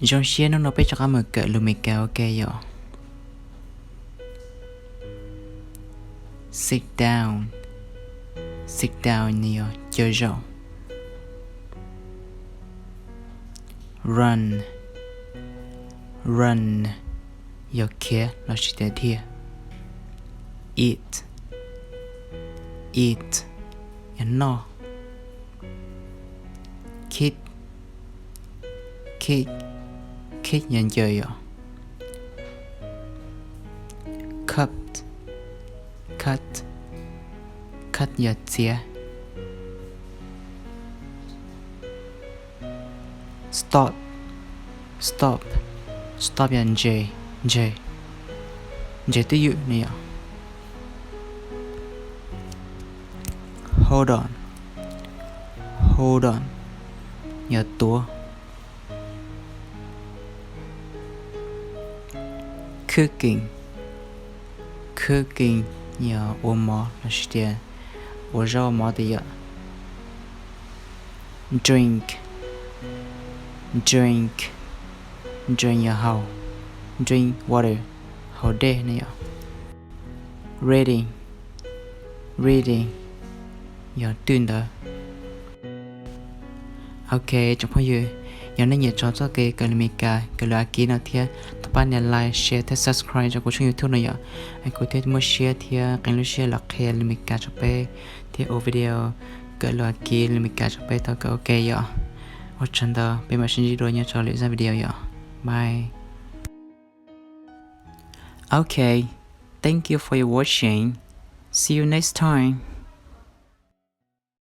Zoo siab hnub no peb rov qab mus kawm lus Meskas ua ke yom. Sit down. Sit down yog caw zaum. Run. Run yog khiav lossis tias dhia. Eat. Eat yog noj. Kick. Kick. Kick yog ncaws yom. Cut. Cut. Cut yog txiav. Stop. Stop. Stop yog ntseg, ntseg, ntseg twj ywm no yom. Hold on. Hold on yog tuav. Cooking. Cooking yog ua mov lossis tias ua zaub ua mov tiag yom. Drink. Drink. Drink yog haus. Drink water, haus dej ne yom. Reading. Reading yog twj ntawv. Ok tsoom phooj ywg, yog nej nyiam txog txoj kev kawm lus Meskas, kawm lus Askiv no thiab, thov pab nias like, share thiab subscribe rau kuv tshooj YouTube no yom. Kuv thiaj muaj siab thiab qee lub siab los qhia lus Meskas rau peb thiab ua video kawm lus Askiv lus Meskas rau peb tau kawm ua ke yom. Ua tsaug ntau, peb mam sib ntsib dua nyob rau lwm zaj video yom. Bye. Okay, thank you for your watching. See you next time.